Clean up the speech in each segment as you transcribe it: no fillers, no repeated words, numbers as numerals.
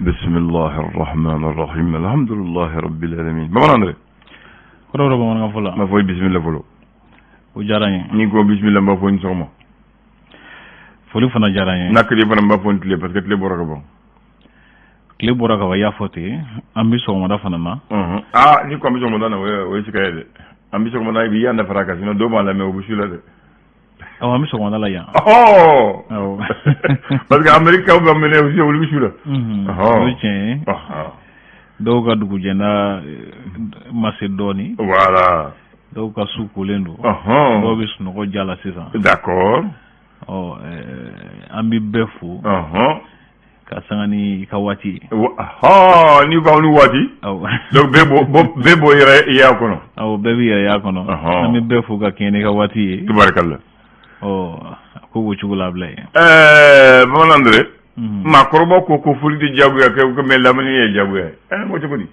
Bisimilahi rahman rahim, alhamdulilahi rabbil alamin. Bamanan dɛ. Kɔrɔ bɔra bamanankan fɔ la. N b'a fɔ i bisimila fɔlɔ. O diyara n ye. Ni ko bisimila, n b'a fɔ ni sɔgɔma. Foli fana diyara n ye. N'a kelen fana, n b'a fɔ n tile, parce que tile bɔra ka ban. Tile bɔra ka ban, i y'a fɔ ten, an bɛ sɔgɔmada fana na. Aa, ni ko an bɛ sɔgɔmada na, o ye siga ye dɛ. An bɛ sɔgɔmada, i b'i yan fara kan, sinon dɔw b'a lamɛn, o bɛ su la dɛ. Awɔ, an bɛ sɔgɔmada la yan. Awɔ, parce que Amérique kaw bɛ minɛ aussi, olu bɛ su la. O ye tiɲɛ ye. Dɔw ka dugujɛda ma se dɔɔnin. Dɔw ka su kolen don. Dɔw bɛ sunɔgɔ ja la sisan. Ɔ, an bɛ bɛɛ fo ka sanga ni i ka waati ye. Ni ko ni waati. Donc bɛɛ b'o yɛrɛ y'a kɔnɔ. Awɔ, bɛɛ b'i yɛrɛ y'a kɔnɔ. An bɛ bɛɛ fo ka kɛɲɛ n'i ka waati ye. Tubarikalla. Ɔ, a ko b'o cogo la bila yen. Bamanan dɛ, maakɔrɔba ko foli tɛ diyagoya kɛ, mais lamini ye diyagoya ye. Ɛ, ko cogo di?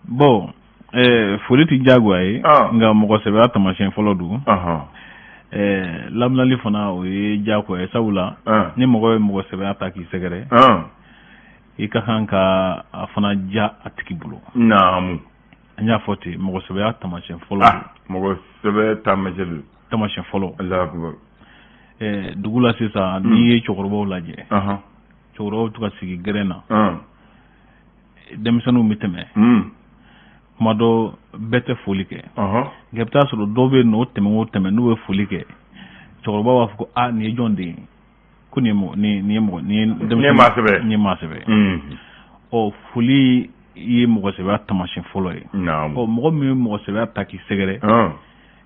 Bon, foli tɛ diyagoya ye, nka mɔgɔ sɛbɛya taamasiyɛn fɔlɔ don. Laminali fana, o ye diyagoya ye, sabula ni mɔgɔ ye mɔgɔ sɛbɛya ta k'i sɛgɛrɛ, i ka kan ka a fana diya a tigi bolo. An y'a fɔ ten, mɔgɔ sɛbɛya taamasiyɛn fɔlɔ don. Mɔgɔ sɛbɛ taamasiyɛn don. Taamasiyɛn fɔlɔ. Alahu akubar. Dugu la sisan, n'i ye cɛkɔrɔbaw lajɛ, cɛkɔrɔbaw bɛ to ka sigi gɛrɛn na, denmisɛnninw bɛ tɛmɛ. Kuma dɔ, bɛɛ tɛ foli kɛ, nka i bɛ taa sɔrɔ dɔw bɛ yen nɔ, o tɛmɛ o tɛmɛ, n'u bɛ foli kɛ, cɛkɔrɔba b'a fɔ ko aa, nin ye jɔn den ye? Ko nin ye mɔgɔ, nin ye mɔgɔ, nin ye denmisɛnnin, nin ye maa sɛbɛ. Nin ye maa sɛbɛ. Ɔ, foli ye mɔgɔ sɛbɛya taamasiyɛn fɔlɔ ye. Ɔ, mɔgɔ min ye mɔgɔ sɛbɛya ta k'i sɛgɛrɛ,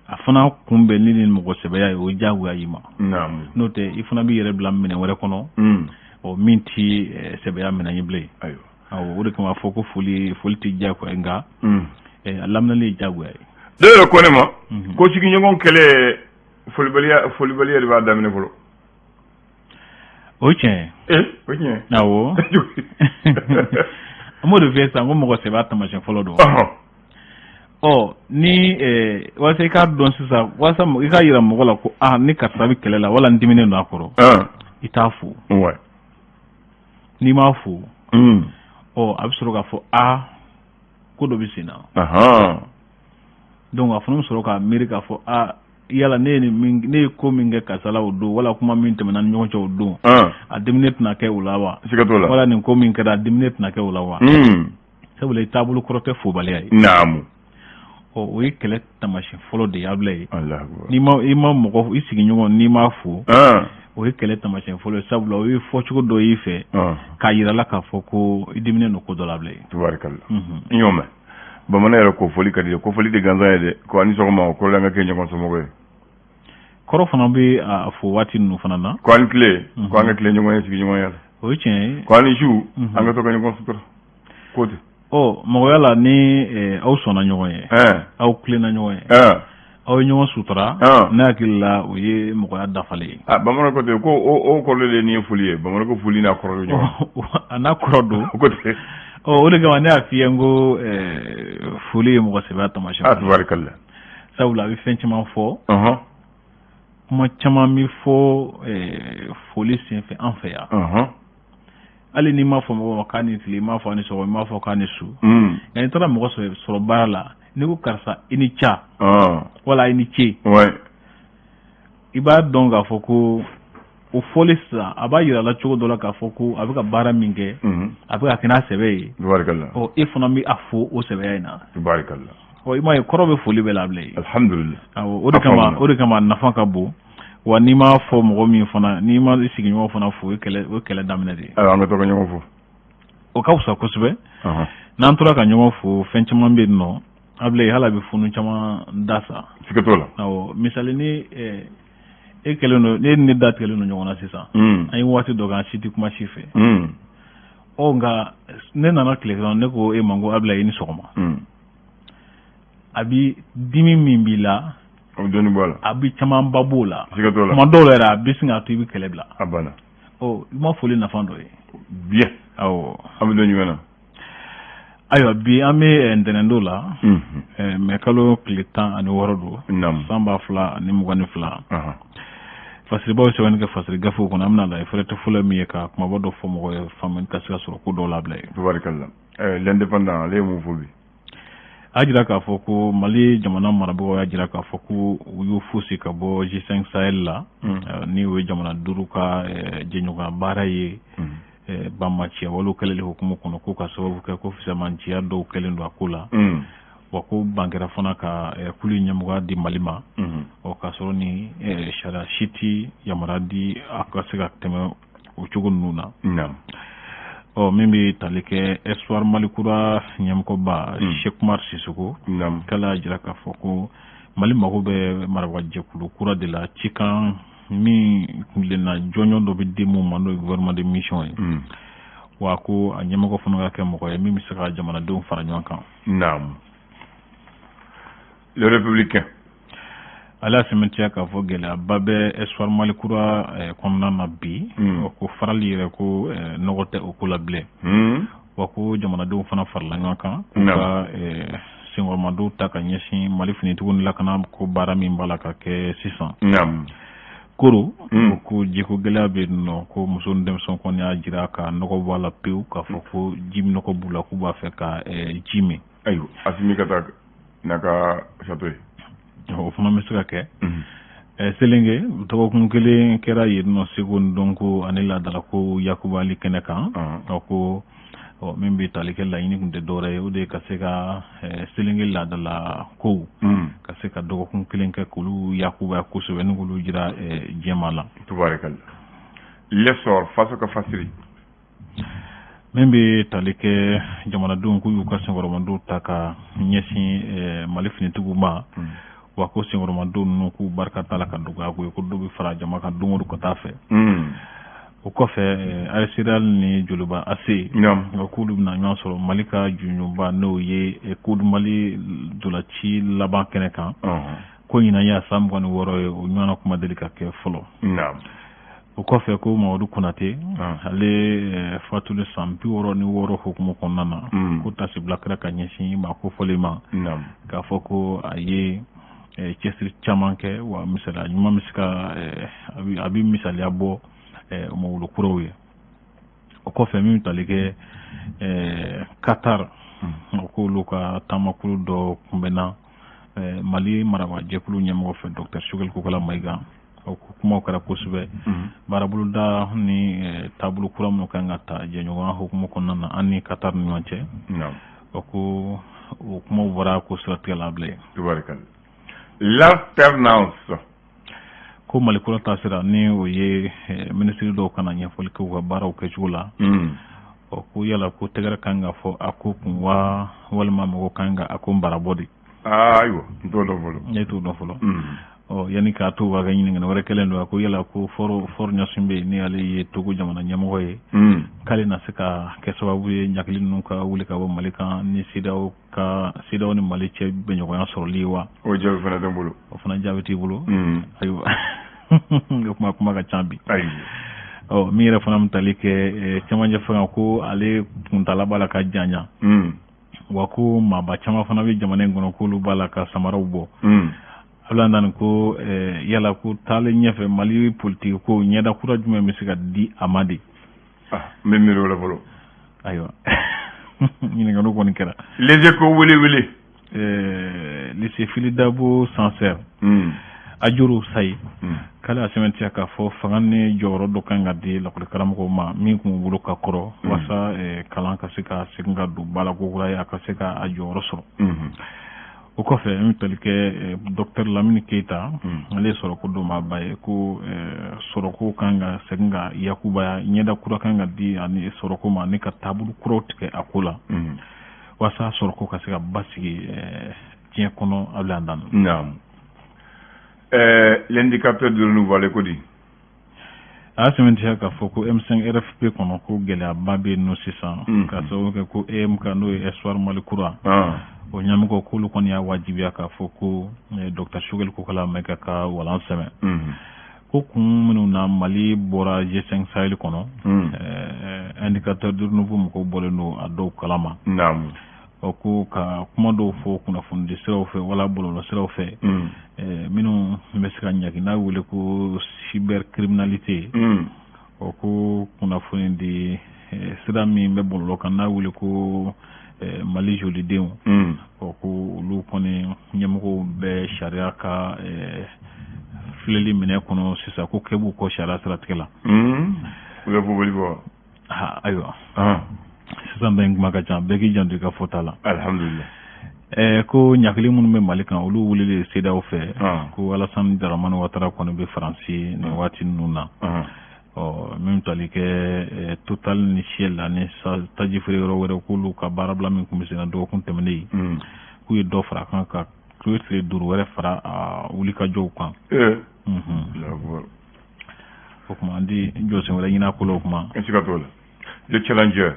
a fana kunbɛn ni mɔgɔ sɛbɛya ye, o ye diyagoya y'i ma. N'o tɛ, i fana b'i yɛrɛ bila minɛn wɛrɛ kɔnɔ, ɔ, min ti sɛbɛya minɛn ye bilen. Awɔ, o de kama a fɔ ko foli tɛ diyagoya ye, nka a laminali ye diyagoya ye. Dɔw yɛrɛ ko ne ma ko sigiɲɔgɔn kɛlɛ, folibaliya de b'a daminɛ fɔlɔ. O ye tiɲɛ ye. O ye tiɲɛ ye. Awɔ, an b'o de f'i ye sisan ko mɔgɔ sɛbɛya taamasiyɛn fɔlɔ don. Ɔ, ni walasa i k'a dɔn sisan, walasa i k'a yira mɔgɔ la ko aa, ni karisa bɛ kɛlɛ la wala n diminen don a kɔrɔ, i t'a fo. N'i m'a fo, ɔ, a bɛ sɔrɔ k'a fɔ aa, ko dɔ bɛ sen na. Donc a fana bɛ sɔrɔ k'a miiri k'a fɔ aa, yala ne ye ne ye ko min kɛ karisa la o don, wala kuma min tɛmɛna ni ɲɔgɔn cɛ o don, a diminen tɛna kɛ o la wa? Siga t'o la. Wala nin ko min kɛra, a diminen tɛna kɛ o la wa? Sabula i taabolo kɔrɔ tɛ fobaliya ye. Ɔ, o ye kɛlɛ taamasiyɛn fɔlɔ de ye, Abulaye. N'i ma, i ma mɔgɔ, i sigiɲɔgɔn, n'i m'a fo, o ye kɛlɛ taamasiyɛn fɔlɔ ye, sabula o ye fɔcogo dɔ y'i fɛ k'a yira la k'a fɔ ko i diminen don ko dɔ la, Abulaye. Tubarikalla. N y'o mɛn. Bamanan yɛrɛ ko foli ka di dɛ, ko foli de gansan ye dɛ, ko ani sɔgɔma, o kɔrɔ an ka kɛ ɲɔgɔn somɔgɔ ye. Kɔrɔ fana bɛ a fo waati ninnu fana na. Ko ani tile, ko an ka tile ɲɔgɔn ye sigiɲɔgɔnya la. O ye tiɲɛ ye. Ko ani su, an ka to ka ɲɔgɔn sutura ko ten. Ɔ, mɔgɔya la, ni aw sɔnna ɲɔgɔn ye, aw tilenna ɲɔgɔn ye, aw ye ɲɔgɔn sutura, ne hakili la, o ye mɔgɔya dafalen ye. Ah, bamanan ko ten ko o kɔrɔ de nin ye foli ye. Bamanan ko foli n'a kɔrɔ don ɲɔgɔn. A n'a kɔrɔ don. Ko ten. Ɔ, o de kama ne y'a f'i ye n ko foli ye mɔgɔ sɛbɛya taamasiyɛn. Ah, tubarikalla. Sabula a bɛ fɛn caman fɔ. Kuma caman bɛ fɔ foli senfɛ an fɛ yan. Hali n'i m'a fɔ mɔgɔ ma k'a ni tile, i m'a fɔ a ni sɔgɔma, i m'a fɔ k'a ni su, nka n'i taara mɔgɔ sɔrɔ baara la, n'i ko karisa i ni ca, wala i ni ce, i b'a dɔn k'a fɔ ko o fɔli sisan, a b'a yira la cogo dɔ la k'a fɔ ko a bɛ ka baara min kɛ, a bɛ ka kɛ n'a sɛbɛ ye. Ɔ, e fana bɛ a fo o sɛbɛya in na. Ɔ, i m'a ye, kɔrɔ bɛ foli bɛɛ la bilen. Alhamdulillah. Awɔ, o de kama nafa ka bon wa. N'i m'a fɔ mɔgɔ min fana, n'i ma i sigiɲɔgɔn fana fo, o ye kɛlɛ daminɛ de ye. Ayiwa, an ka to ka ɲɔgɔn fo. O ka fisa kosɛbɛ. N'an tora ka ɲɔgɔn fo, fɛn caman bɛ yen nɔ, Abulaye, hali a bɛ funu caman da sa. Siga t'o la. Awɔ, misali, ni e kɛlen don, ne ni ne da tigɛlen don ɲɔgɔn na sisan, an ye waati dɔ kɛ, an si tɛ kuma si fɛ. Ɔ, nka ne nana tile kelen, ne ko e ma ko Abulaye, i ni sɔgɔma. A bi dimi min b'i la, O bɛ dɔɔnin bɔ a la. A bi camanba b'o la. Siga t'o la. Tuma dɔw la yɛrɛ, a bɛ sin k'a to i bɛ kɛlɛ bila. A banna. Ɔ, i ma foli nafa dɔ ye. Bien. Awɔ. An bɛ don jumɛn na? Ayiwa, bi an bɛ ntɛnɛndon la, mɛ kalo tile 16 don, san 2022. Fasiribaw sɛbɛnni kɛ fasiri gafew kɔnɔ, an bɛna lajɛ fɛrɛ tɛ fɔlɔ min ye ka kumaba dɔ fɔ mɔgɔ ye, faamuyali ka se ka sɔrɔ ko dɔw labila ye. Tubarikalla. L'Indépendant, ale ye mun fɔ bi? A jira k'a fɔ ko Mali jamana marabagaw y'a jira k'a fɔ ko u y'u fosi ka bɔ G5 Sahel la, ni o ye jamana 5 ka jɛɲɔgɔnya baara ye, banbaanciya walew kɛlɛli hukumu kɔnɔ, ko ka sababu kɛ ko fisamanciya dɔw kɛlen don a ko la. Wa ko ban kɛra fana ka kulu ɲɛmɔgɔya di Mali ma, ɔ k'a sɔrɔ ni sariya si ti yamaruya di a ka se ka tɛmɛ o cogo ninnu na. Ɔ min bɛ tali kɛ Espoir Mali kura ɲɛmɔgɔba Cheikh Oumar Sissoko, k'ale y'a jira k'a fɔ ko Mali mago bɛ marabagajɛkulu kura de la, cikan min kuntilenna jɔnjɔn dɔ bɛ di mun ma, n'o ye gouvernement de mission ye. Wa ko a ɲɛmɔgɔ fana ka kɛ mɔgɔ ye min bɛ se ka jamanadenw fara ɲɔgɔn kan. Le Républicain. Ale y'a sɛmɛntiya k'a fɔ gɛlɛyaba bɛ Espoir Mali kura kɔnɔna na bi. Ko farali yɛrɛ ko nɔgɔ tɛ o ko la bilen. Wa ko jamanadenw fana farala ɲɔgɔn kan k'u ka senkɔrɔmadon ta ka ɲɛsin Mali finitigiw ni lakana ko baara min b'a la ka kɛ sisan. Koro ko jiko gɛlɛya bɛ yen nɔ, ko muso ni denmisɛnw kɔni y'a jira ka nɔgɔ bɔ a la pewu, k'a fɔ ko ji nɔgɔ b'u la, k'u b'a fɛ ka ji min. Ayiwa, Assimi ka taa n'a ka château ye. O fana bɛ se ka kɛ. Selenge dɔgɔkun kelen kɛra yen nɔ, seko ni dɔnko ani laadalako yakubali kɛnɛ kan. Ko min bɛ tali kɛ laɲini tun tɛ dɔwɛrɛ ye, o de ye ka se ka Selenge laadala kow ka se ka dɔgɔkun kelen kɛ k'olu yakubaya kosɛbɛ ni k'olu jira diɲɛmaa la. Tubarikalla. L'Essor, faso ka fasiri. Min bɛ tali kɛ jamanadenw k'u y'u ka senkɔrɔmadonw ta ka ɲɛsin Mali finitigiw ma. Wa ko senkɔrɔmadon ninnu k'u barika t'a la ka dɔgɔya ko ye, ko dɔ bɛ fara jama kan don o don ka taa fɛ. O kɔfɛ, AS Real ni Joliba AC k'olu bɛna ɲɔgɔn sɔrɔ Mali ka junjunba, n'o ye Coupe du Mali dolaci laban kɛnɛ kan. Ko ɲinan y'a san 26 ye, o ɲɔgɔnna kuma deli ka kɛ fɔlɔ. O kɔfɛ, ko Mamadu Konate ale fatuli san 66 hukumu kɔnɔna na, ko tasibila kɛra ka ɲɛsin maa kofɔlen ma, k'a fɔ ko a ye cɛsiri caman kɛ, wa misaliya ɲuman bɛ se ka a bɛ misaliya bɔ mawulu kuraw ye. O kɔfɛ, min bɛ tali kɛ Qatar, k'olu ka taamakulu dɔ kunbɛnna Mali marabagajɛkulu ɲɛmɔgɔ fɛ, Docteur Choguel Kokalla Maïga. O kumaw kɛra kosɛbɛ, baaraboloda ni taabolo kura minnu kan ka ta jɛɲɔgɔnya hukumu kɔnɔna na an ni Qatar ni ɲɔgɔn cɛ. O ko o kumaw bɔra ko siratigɛ la bilen. Tubarikalla. L'Alternance. Ko Mali kura taasira, ni o ye minisiri dɔw kana ɲɛfɔli kɛ u ka baaraw kɛcogo la. Ɔ ko yala ko tɛgɛrɛ kan ka fɔ a ko kun wa, walima mɔgɔ kan ka a ko barabɔ de? Ayiwa, n t'o dɔn fɔlɔ. Ne t'o dɔn fɔlɔ. Ɔ yanni k'a to ka kɛ ɲininkali wɛrɛ kɛlen don, a ko yala ko Faure Gnassingbé, ni ale ye Togo jamana ɲɛmɔgɔ ye, k'ale na se ka kɛ sababu ye ɲagili ninnu ka wuli ka bɔ Mali kan ni CEDEAO ka CEDEAO ni Mali cɛ bɛnɲɔgɔnya sɔrɔli ye wa? O jaabi fana tɛ n bolo. O fana jaabi t'i bolo. Ayiwa, o kuma ka ca bi. Ɔ min yɛrɛ fana bɛ tali kɛ cɛmancɛ fanga, ko ale kuntala b'a la ka janya. Wa ko maaba caman fana bɛ jamana in kɔnɔ, k'olu b'a la ka samaraw bɔ. Abdoulaye Dani ko yala ko taalen ɲɛfɛ Mali politiki ko ɲɛda kura jumɛn bɛ se ka di a ma de? N bɛ miiri o la fɔlɔ. Ayiwa, ɲininkaliw kɔni kɛra. Les Échos, wele wele. Lycée Fily Dabo censeur. Ajuru Sayi, k'ale y'a sɛmɛntiya k'a fɔ fanga ni jɔyɔrɔ dɔ kan ka di lakɔli karamɔgɔw ma min tun b'u bolo ka kɔrɔ, walasa kalan ka se ka segin ka don ba la ko kura ye, a ka se ka a jɔyɔrɔ sɔrɔ. O kɔfɛ, n bɛ tali kɛ docteur Lamini Keyita, ale ye sɔrɔko dɔnbaaba ye, ko sɔrɔko kan ka segin ka yakubaya, ɲɛda kura kan ka di ani sɔrɔko ma, ani ka taabolo kuraw tigɛ a ko la, walasa sɔrɔko ka se ka basigi diɲɛ kɔnɔ. Abdoulaye Dani. Naam. L'indicateur du Renouveau, ale ko di? A y'a sɛmɛntiya k'a fɔ ko M5 RFP kɔnɔ, ko gɛlɛyaba bɛ yen nɔ sisan, ka sababu kɛ ko EMK, n'o ye Espoir Mali kura, o ɲɛmɔgɔ, k'olu kɔni y'a wajibiya k'a fɔ ko docteur Choguel Kokalla Maïga ka walan sɛmɛ. Ko kun minnu na Mali bɔra G5 Sahel kɔnɔ, Indicateur du Renouveau mɔgɔw bɔlen don a dɔw kalama. Ɔ, ko ka kuma dɔw fɔ kunnafonidi siraw fɛ wala bɔlɔlɔ siraw fɛ, minnu bɛ se ka ɲagi n'a wele ko cybercriminalité. Ɔ, ko kunnafoni di sira min bɛ bɔlɔlɔ kan n'a wele ko Mali jolidenw. Ɔ, ko olu kɔni ɲɛmɔgɔw bɛ sariya ka filɛli minɛ kɔnɔ sisan, ko kɛ b'u kɔ sariya siratigɛ la. U bɛ fɔ bɔ. Ha, ayiwa, sisan bɛ kuma ka ca, bɛɛ k'i janto i ka fɔta la. Alhamdulillah. Ko ɲakili minnu bɛ Mali kan, olu welelen CEDEAO fɛ. Ko Alassane Dramane Ouattara kɔni bɛ Faransi nin waati ninnu na. Ɔ, min tali kɛ Total ni Shell ani taji feere yɔrɔ wɛrɛ, k'olu ka baarabila min tun bɛ sen na dɔgɔkun tɛmɛnen, k'u ye dɔ fara a kan, ka k'u ye tile 5 wɛrɛ fara a wulikajɔw kan. O tuma, an di jɔsen wɛrɛ ɲini a ko la o kuma. Siga t'o la. Le Challenger.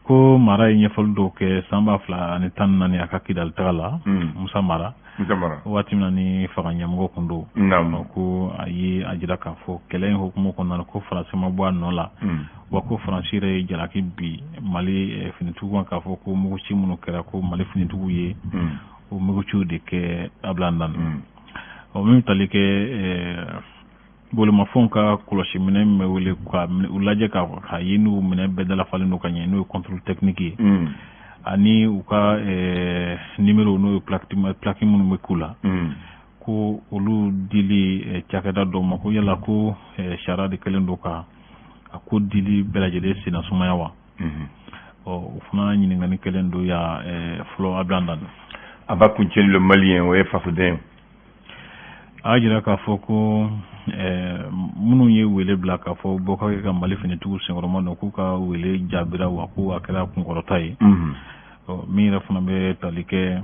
Ko Mara ye ɲɛfɔli dɔw kɛ san 2014 a ka Kidali taga la, Musa Mara. Musa Mara. Waati min na ni fanga ɲɛmɔgɔ kun don. Ko a ye a jira k'a fɔ kɛlɛ in hukumu kɔnɔna na, ko Faransi ma bɔ a nɔ la. Wa ko Faransi yɛrɛ ye jalaki bi Mali finitigiw kan, k'a fɔ ko muguci minnu kɛra, ko Mali finitigiw ye o muguciw de kɛ abilan. Ɔ, min tali kɛ bolimafɛnw ka kɔlɔsi minɛ min bɛ wele ka u lajɛ ka ye n'u minɛ bɛɛ dalafalen don ka ɲɛ, n'o ye contrôle technique ye, ani u ka numéro, n'o ye plaque minnu bɛ k'u la, ko olu dili cakɛda dɔw ma, ko yala ko sariya de kɛlen don ka a ko dili bɛɛ lajɛlen senna sumaya wa? Ɔ, o fana ɲininkali kɛlen don ya fɔlɔ abilan. A b'a kuncɛ Le Malien, o ye fasoden. A y'a jira k'a fɔ ko minnu ye wele bila k'a fɔ bɔ ka kɛ ka Mali finitigiw senkɔrɔma don, k'u ka wele jaabira, wa ko a kɛra kunkɔrɔta ye. Min yɛrɛ fana bɛ tali kɛ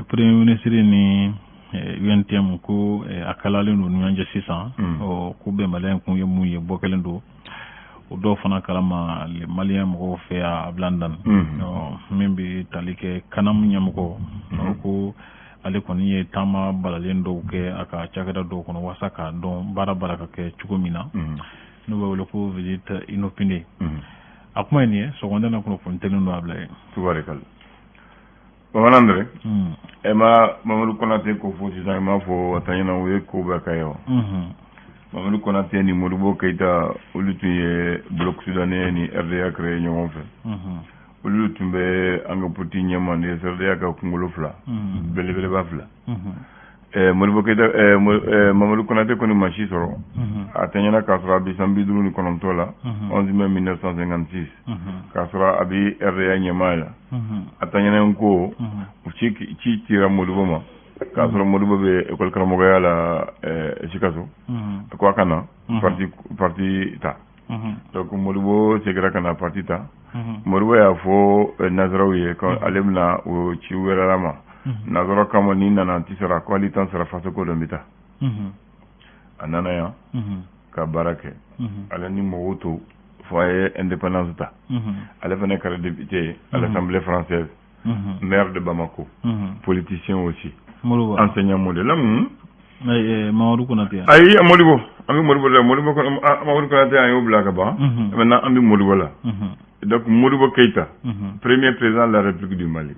premier ministre ni UNTM, ko a kalalen don ni ɲɔgɔn cɛ sisan. Ɔ, ko bɛnbaliya in kun ye mun ye, bɔ kɛlen don o dɔw fana kalama Le Malien mɔgɔw fɛ yan a bilan. Min bɛ tali kɛ CANAM ɲɛmɔgɔ, ko ale kɔni ye taama balalen dɔw kɛ a ka cakɛda dɔw kɔnɔ walasa k'a dɔn baara baara ka kɛ cogo min na, n'o bɛ wele ko visite inopinée. A kuma ye nin ye sɔgɔmada na, kunnafoni telen don a bila ye. Tubarikala. Bamanan dɛrɛ e ma Mamadu Konate ko fo sisan, i m'a fɔ a ta ɲɛna, o ye ko bɛɛ ka ye wa? Mamadu Konate ni Modibo Keyita, olu tun ye Bloc soudanais ni RDA créé ɲɔgɔn fɛ. Olu tun bɛ an ka politique ɲɛma ni RDA ka kunkolo fila belebeleba fila. Modibo Keyita, Mamadu Konate kɔni ma si sɔrɔ a tɛ ɲɛna, k'a sɔrɔ a bɛ san 59 la, 11 mai 1956, k'a sɔrɔ a bɛ RDA ɲɛmaa la. A tɛ ɲɛna ko ci ci cira Modibo ma, k'a sɔrɔ Modibo bɛ école karamɔgɔya la Sikaso, ko a ka na parti ta. Donc Modibo seginna ka na parti ta. Modibo y'a fɔ nazaraw ye ko ale bɛna o ci wɛrɛ ma nazara kama, ni nana n tɛ sara, ko hali tan sara faso ko dɔ n bɛ taa. A nana yan ka baara kɛ, ale ni mɔgɔw to fo a ye indépendance ta. Ale fana kɛra député à l'Assemblée française, maire de Bamako, politicien aussi, enseignant modèle. Mamadu Konate. Ayi, Modibo, an bɛ Modibo la. Modibo, Mamadu Konate, an y'o bila ka ban. Maintenant an bɛ Modibo la. Donc Modibo Keïta, premier président de la République du Mali,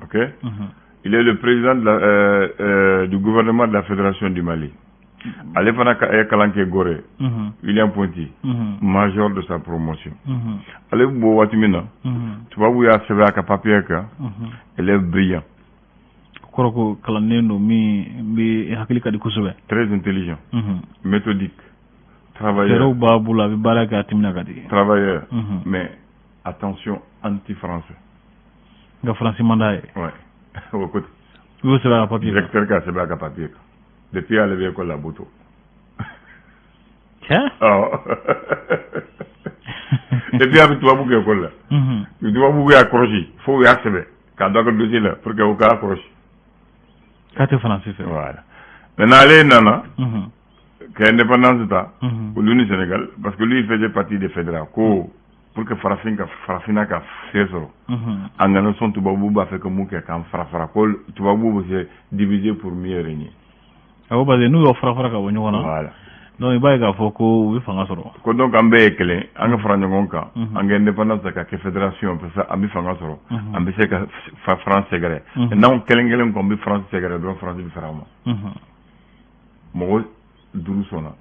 ok, il est le président de la, du gouvernement de la Fédération du Mali. Ale fana ye kalan kɛ Gorée, William Ponty, major de sa promotion. Ale bɛ bɔ waati min na, tubabu y'a sɛbɛn a ka papier kan: élève brillant. Kɔrɔ ko kalanden don min bɛ hakili ka di kosɛbɛ. Très intelligent, méthodique, travailleur. Fɛɛrɛw b'a bolo, a bɛ baara kɛ, a timina ka di. Travailleur, mais attention, anti-français. Nka Faransi man d'a ye. Ouais, o ko ten. I y'o sɛbɛn a ka papier kan. Directeur k'a sɛbɛn a ka papier kan depuis ale bɛ école la Boto. Cɛ. Awɔ, depuis a bɛ tubabu kɛ école la, tubabu y'a kɔlɔsi fo u y'a sɛbɛn k'a dɔn a ka dossier la pour que u k'a kɔlɔsi. K'a tɛ Faransi fɛ. Voilà. Maintenant ale nana ka indépendance ta, olu ni Sénégal, parce que lui, il faisait partie des fédéraux, ko pour que farafin ka farafinna ka se sɔrɔ, an kana sɔn tubabu b'a fɛ ka mun kɛ k'an fara fara, ko tubabu bɛ se diviser pour mieux régner. Awɔ, parce que n'u y'aw fara fara ka bɔ ɲɔgɔn na. Voilà. Donc i b'a ye k'a fɔ ko u bɛ fanga sɔrɔ. Ko donc an bɛɛ ye kelen, an ka fara ɲɔgɔn kan, an ka indépendance ka kɛ fédération, parce que an bɛ fanga sɔrɔ, an bɛ se ka France sɛgɛrɛ. N'anw kelen kelen ko an bɛ France sɛgɛrɛ dɔrɔn, France bɛ fara an ma. Mɔgɔ duuru sɔnna.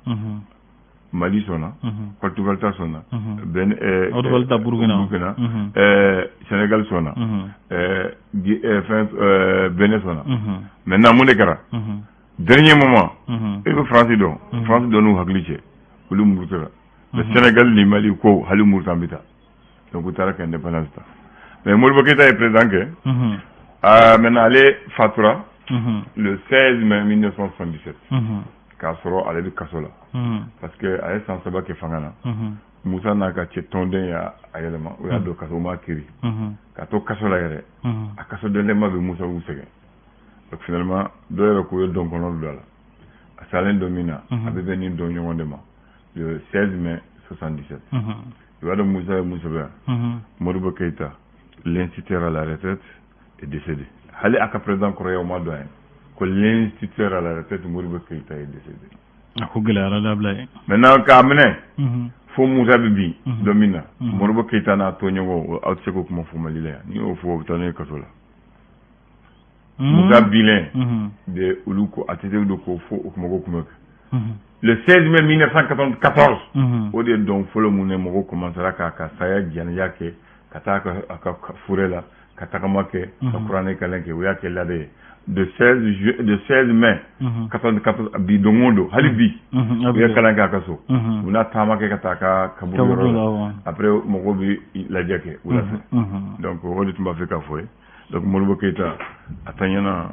Mali sɔnna, Haute-Volta sɔnna, Ben Haute-Volta, Burkina, Burkina, Sénégal sɔnna, fɛn Benin sɔnna. Maintenant, mun de kɛra? Dernier moment, e bɛ France dɔn, France dɔn n'u hakili cɛ, olu murutira. Mais Sénégal ni Mali ko hali murutu, an bɛ taa. Donc u taara ka indépendance ta. Mais Modibo Keïta ye président kɛ. Maintenant, ale fatura le 16 mai 1977, k'a sɔrɔ ale bɛ kaso la, parce que a ye san 3 kɛ fanga na. Musa n'a ka cɛ tɔnden y'a yɛlɛma, o y'a don kaso, o m'a kiiri k'a to kaso la yɛrɛ. A kaso dɔnden bɛ Musa y'u sɛgɛn. Donc finalement, dɔw yɛrɛ k'u ye dɔn kɔnɔ don a la. A salen don min na, a bɛ bɛn ni don ɲɔgɔn de ma, le 16 mai 77. I b'a dɔn Musa ye mun sɛbɛn? "Modibo Keïta, l'instituteur à la retraite, est décédé." Hali a ka président kɔrɔya, o ma don a ye ko "l'instituteur à la retraite Modibo Keïta est décédé". A ko gɛlɛyara dabila ye. Maintenant, k'a minɛ fo Musa bɛ bin don min na, Modibo Keïta n'a tɔɲɔgɔnw, aw tɛ se k'o kuma fɔ Mali la yan. N'i y'o fɔ, o bɛ taa n'o ye kaso la. Musa bilen de, olu ko ATT don k'o fɔ, o kuma ko kuma kɛ le 16 mai 1994. O de ye don fɔlɔ mun ne mɔgɔw commencera k'a ka saya jɛnɛya kɛ, ka taa a ka forêt la, ka tagama kɛ, ka kuranɛ kalan kɛ. O y'a kɛ laada ye de 16 ju de 16 mai 94. Bi don o don, hali bi, u ye kalan kɛ a ka so, u n'a taama kɛ ka taa a ka kaburu yɔrɔ la. Après, mɔgɔw bɛ lajɛ kɛ wula fɛ. Donc o de tun b'a fɛ k'a fɔ ye. Donc Modibo Keïta a taɲɛna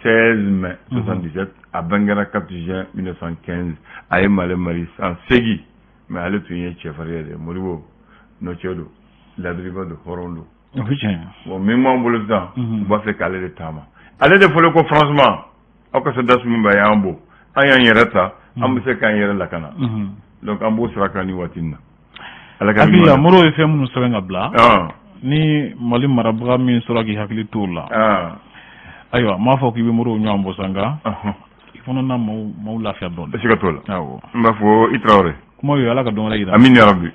16 mai 77, a bangera 4 juin 1915. A ye Mali san 8, mais ale tun ye cɛfarin ye dɛ. Modibo nɔ cɛ don, ladiriba don, hɔrɔn don. O bɛ tiɲɛ. Bon, min b'an bolo sisan, u b'a fɛ k'ale de taama. Ale de fɔlen ko franchement, aw ka sɔrɔdasi min b'a y'an bɔ, an y'an yɛrɛ ta, an bɛ se k'an yɛrɛ lakana. Donc an b'o sira kan ni waati in na. Ala ka hakili la, Modibo ye fɛn minnu sɛbɛn ka bila, ni Mali marabaga min sɔrɔ k'i hakili t'o la, ayiwa, n m'a fɔ k'i bɛ Modibo ɲɔgɔn bɔ sa, nka i fana na maaw lafiya dɔɔnin. Siga t'o la. Awɔ. N b'a fɔ i Tarawele. Kuma ye, Ala ka dɔn wɛrɛ yira. Amin ya Rabbi.